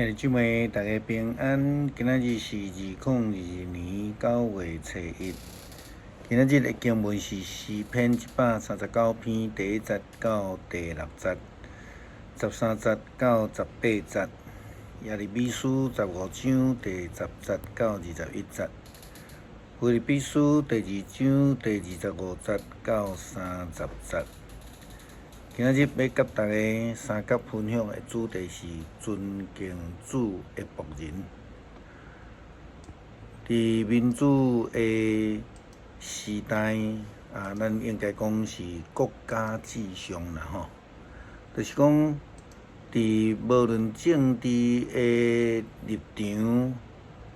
兄弟姊妹，大家平安。今仔日是2022年9月初1。今仔日的經文是詩篇139篇第一節到第六節，13節到18節。耶利米書15章第10節到21節。腓立比書第二章第25節到30節。今仔日欲佮大家相佮分享的主題是尊敬主的僕人。佇民主的時代啊，咱應該講是國家至上啦吼，就是講佇無論政治的立場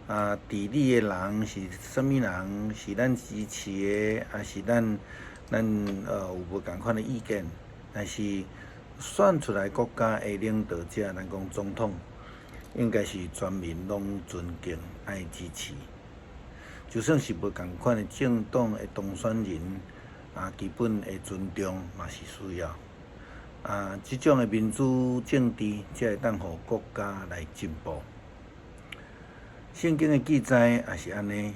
啊，治理的人是啥物人，是咱支持的，抑是咱有無仝款的意見？但是選出來國家的領導者，咱講總統，應該是全民攏尊敬、愛支持。就算是無仝款的政黨的當選人，啊，基本的尊重嘛是需要。啊，這種的民主政治，才會當予國家來進步。聖經的記載也是按呢，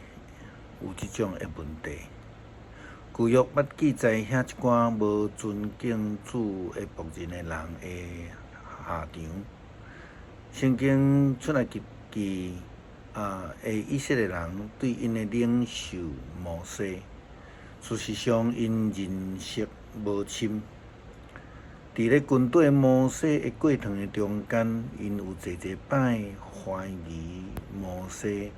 有這種的問題。舊約捌記載遐一寡無尊敬主的僕人的人的下場。聖經出埃及記啊，的以色列人對𪜶的領袖摩西，事實上𪜶認識無深。佇咧軍隊摩西的過程的中間，𪜶有濟濟擺懷疑摩西、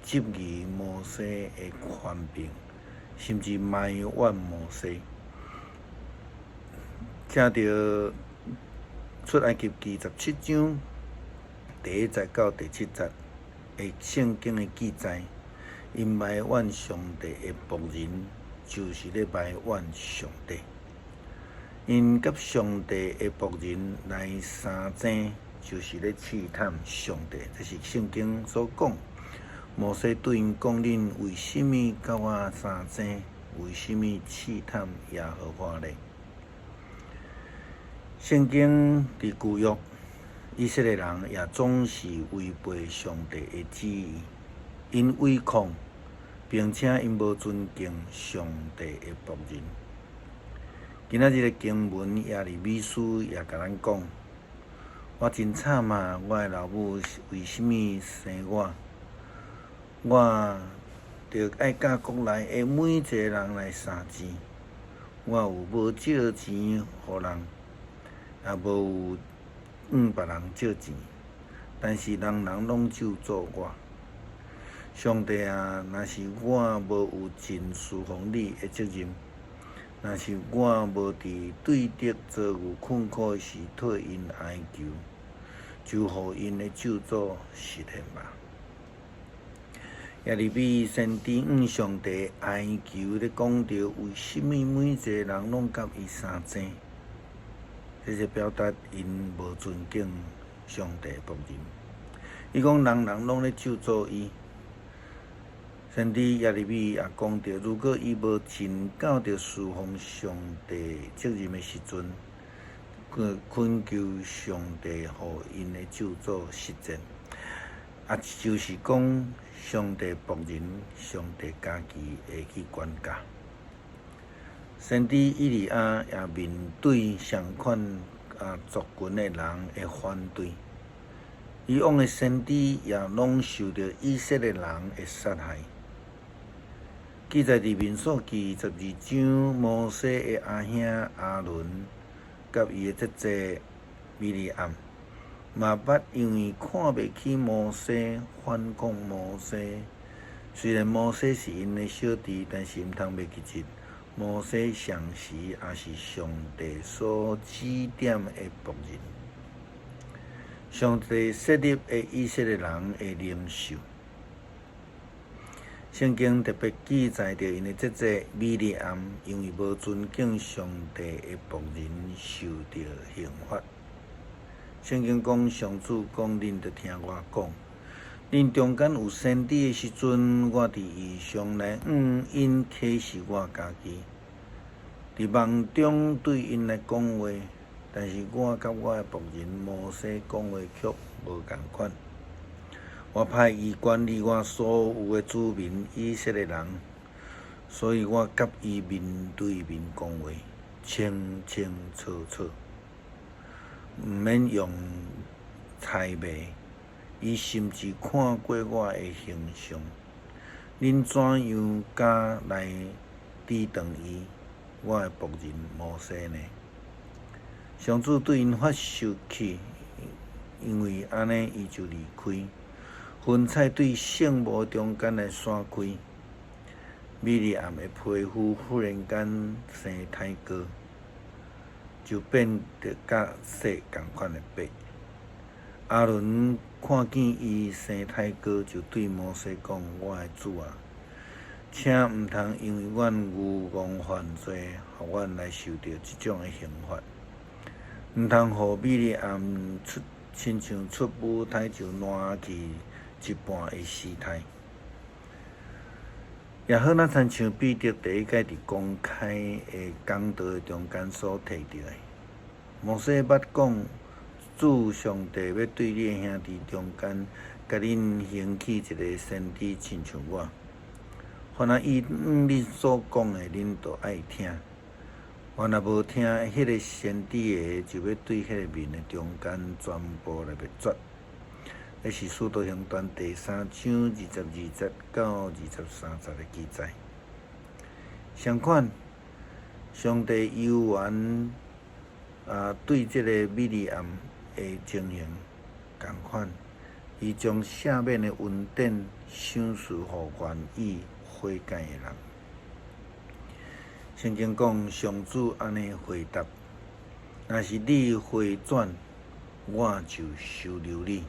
質疑摩西的權柄，甚至埋怨摩西。聽著出埃及記17章第1節到第7節的聖經的記載，𪜶埋怨上帝的僕人，就是咧埋怨上帝。𪜶佮上帝的僕人來相爭，就是咧試探上帝。這是聖經所講。摩西對𪜶講：恁為啥物佮我相爭？為啥物試探耶和華呢？聖經佇舊約，以色列人也總是違背上帝的旨意，𪜶違抗，並且𪜶無尊敬上帝的僕人。今仔日的經文耶利米書也共咱講：我真慘啊！我的老母為啥物生我？我著愛佮國內的每一個人來相爭。我有無借錢予人，也無有向別人借錢，但是人人攏咒詛我。上帝啊，若是我無有盡事奉你的責任，若是我無佇對敵遭遇困苦的時替𪜶哀求，就予𪜶的咒詛實現吧。耶利米先知向上帝哀求，咧講著為啥物每一個人攏佮伊相爭？這是表達𪜶無尊敬上帝僕人。伊講人人攏咧咒詛伊。先知耶利米也講著，如果伊無盡到著事奉上帝責任的時陣，去懇求上帝予𪜶的咒詛實現，啊，就是講上帝僕人，上帝家己會去管教。先知以利亞也面對相款啊族群的人的反對，以往的先知也攏受著以色列人的殺害。記載佇民數記12章，摩西的阿兄亞倫佮伊的姐姐米利暗，嘛捌因為看袂起摩西，反抗摩西。雖然摩西是𪜶的小弟，但是毋通袂記得，摩西同時也是上帝所指點的僕人，上帝設立的以色列人的領袖。聖經特別記載著𪜶的姐姐米利暗，因為無尊敬上帝的僕人，受著刑罰。聖經講，上主講，恁著聽我講，恁中間有先知的時陣，我佇異象來向𪜶啟示我家己，佇夢中對𪜶來講話。但是我佮我的僕人摩西講話，卻無仝款。我派伊管理我所有的子民以色列人，所以我佮伊面對面講話，清清楚楚，毋免用猜謎。伊甚至看過我的形象。恁怎樣敢來抵擋伊，我的僕人摩西呢？上主對𪜶發受氣，因為按呢，伊就離開，雲彩對聖幕中間來散開。米利暗的皮膚忽然間生苔膏，就變得佮雪仝款的白。亞倫看見伊生苔膏，就對摩西講：我的主啊，請毋通因為阮愚戇犯罪，予阮來受著這種的刑罰。毋通予米利暗出親像出母胎就爛去一半的屍體。也好，若親像彼得第一擺佇公開的講道的中間所提著的，摩西捌講，主上帝欲對你的兄弟中間，共恁興起一个先知，親像我。凡若伊向恁所講的，恁都愛聽。凡若無聽彼个先知的，就欲對彼个民的中間全部來滅絕。這是《使徒行傳》第三章22節到23節的記載。相款，上帝猶原啊對這个米利暗的情形仝款，伊將赦免的恩典賞賜予願意悔改的人。聖經講，上主按呢回答：若是你回轉，我就收留你，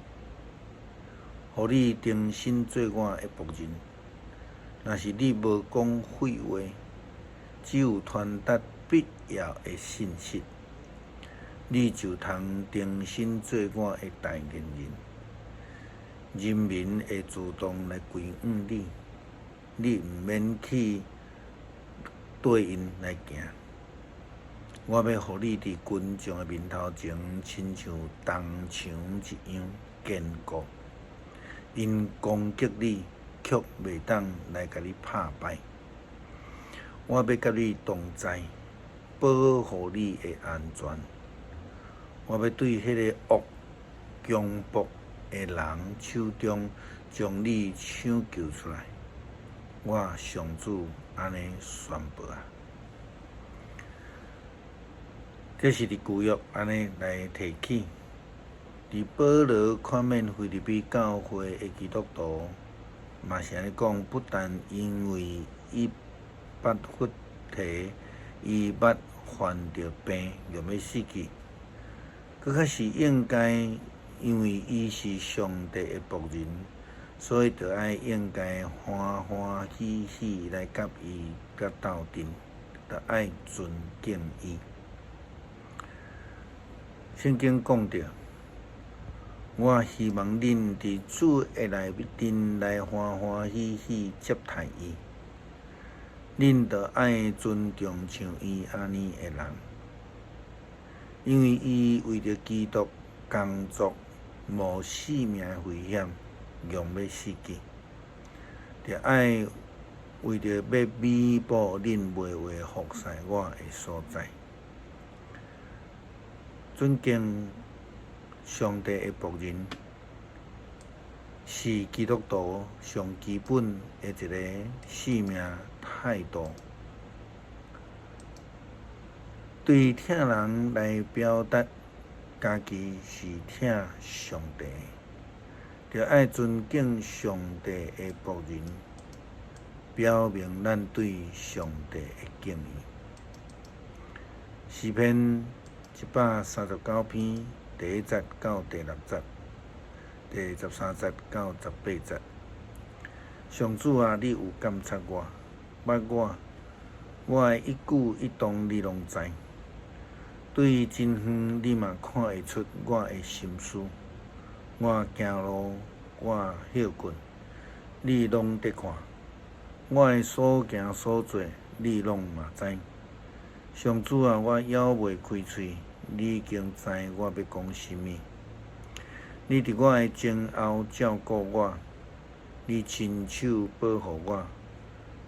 予你重新做我的僕人。若是你無講廢話，只有傳達必要的信息，你就通重新做我的代言人。人民會自動來歸向你，你毋免去綴𪜶來行。我欲予你佇群眾的面頭前，親像銅牆一樣堅固。𪜶攻擊你，卻袂當來共你拍敗。我欲佮你同在，保護你的安全。我欲對彼个惡強暴的人手中將你搶救出來。我上主按呢宣布啊！這是佇舊約按呢來提起，佇保羅勸勉腓立比教會的基督徒，嘛是按呢講，不但因為以巴弗提伊捌患著病，用欲死去，閣較是應該，因為伊是上帝的僕人，所以著愛應該歡歡喜喜來佮伊佮鬥陣，著愛尊敬伊。聖經講著，我希望恁佇主的內面來歡歡喜喜接待伊。恁著愛尊重像伊按呢的人，因為伊為著基督工作，冒性命的危險，用欲死去，著愛為著欲彌補恁袂會服侍我的所在。尊敬上帝的僕人，是基督徒上基本的一个生命態度。對疼人來表達家己是疼上帝，著愛尊敬上帝的僕人，表明咱對上帝的敬意。詩篇139篇第一節到第六節，第13節到18節。上主啊，你有監察我，捌我，我的一舉一動你攏知。對真遠你嘛看會出我的心思。我行路，我歇睏，你攏佇看。我的所行所做，你攏嘛知。上主啊，我猶未開喙，你已經知我欲講啥物。你佇我的前後照顧我，你親手保護我。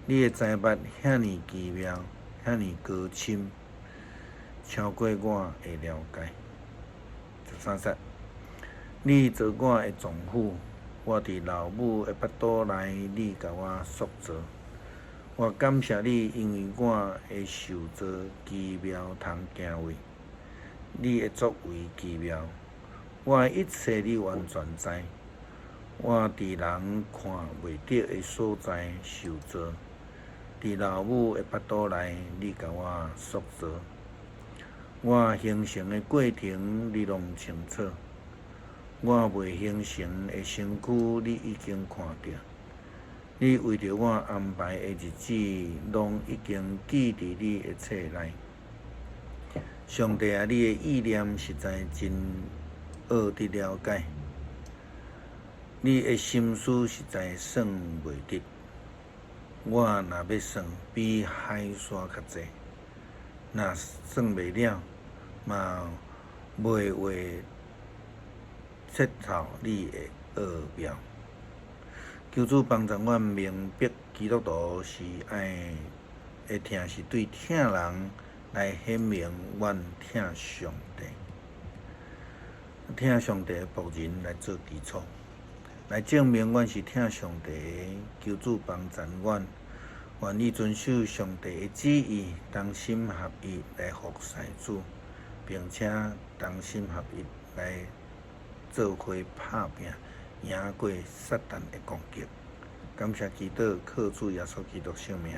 你的知捌遐爾奇妙，遐爾高深，超過我的了解。13節，你做我的丈夫，我佇老母的腹肚內，你共我塑造。我感謝你，因為我的受造奇妙通敬畏，你的作為奇妙，我的一切你完全知。我佇人看袂著的所在受造，佇老母的腹肚內，你共我塑造。我形成的過程，你攏清楚；我未形成的身軀，你已經看著。你為著我安排的日子，攏已經記佇你的冊內。上帝啊，你的意念實在真奧得了解，你的心思實在算袂得。我若欲算，比海沙較濟；若算袂了，嘛袂話測透你的奧妙。求主幫助阮明白，基督徒是愛的疼是對疼人來顯明阮疼上帝，疼上帝的僕人來做基礎，來證明阮是疼上帝的。求主幫助阮，願意遵守上帝的旨意，同心合意來服侍主，並且同心合意來做伙拍拚，贏過撒旦的攻擊。感謝基督，靠主耶穌基督聖名。